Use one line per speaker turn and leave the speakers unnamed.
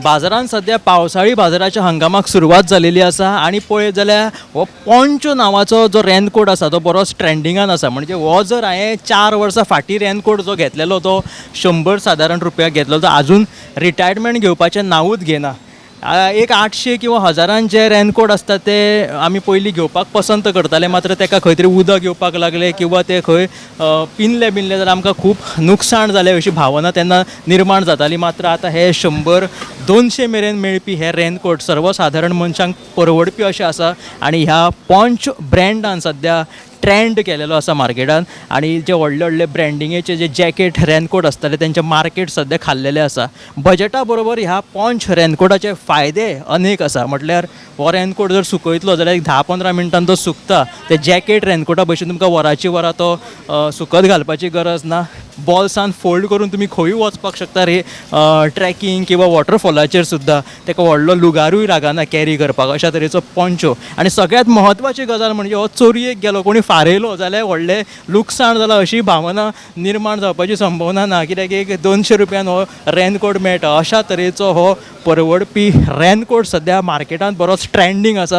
बाजारान सद्या पावसाळी बाजाराच्या हंगामाक सुरवात जालेली आसा आनी पळयत जाल्यार हो पोंचो नांवाचो जो रेनकोट आसा तो बरोच ट्रेंडिंगान आसा. म्हणजे हो जर हांवें 4 वर्सां फाटीं रेनकोट जो घेतलेलो, तो 100 सादारण रुपयाक घेतलेलो, तो आजून रिटायरमेंट घेवपाचें नांवूच घेना. एक 800 किंवा हजारान जे रेनकोट आसता ते आमी पयलीं घेवपाक पसंत करताले. मात्र ताका खंय तरी उदक येवपाक लागलें किंवा ते खंय पिनले बिनले जाल्यार आमकां खूब नुकसाण जालें अशी भावना तेन्ना निर्माण जाताली. मात्र आतां हे 100 200 मेरेन मेळपी हे रेनकोट सर्वसाधारण मनशांक परवडपी अशें आसा आनी ह्या पोंच ब्रँडान सद्या ट्रेंड केलेलो आसा मार्केटान आनी जे व्हडले व्हडले ब्रँडिंगेचे जे जॅकेट, रेनकोट आसताले, तेंचे मार्केट सद्या खाल्लेलें आसा. बजटा बरोबर ह्या पोंच रेनकोटाचे फायदे अनेक आसा. म्हटल्यार हो रेनकोट जर सुकयतलो जाल्यार एक 10-15 मिनटान तो सुकता. ते जॅकेट रेनकोटा भशेन तुमकां वराची वरां तो सुकत घालपाची गरज ना. बॉल्सान फोल्ड करून तुमी खंयूय वचपाक शकता रे, ट्रॅकिंग किंवा वॉटरफॉलाचेर सुद्दां. ताका व्हडलो लुगारूय लागना कॅरी करपाक, अशा तरेचो पोंचो. आनी सगळ्यांत म्हत्वाची गजाल म्हणजे हो चोरयेक गेलो, कोणी फारयलो जाल्यार व्हडलें लुकसाण जालां अशी भावना निर्माण जावपाची संभावना ना, कित्याक एक 200 रुपयान हो रेनकोट मेळटा. अशा तरेचो हो परवडपी रेनकोट सद्या मार्केटांत बरोच ट्रेंडींग आसा.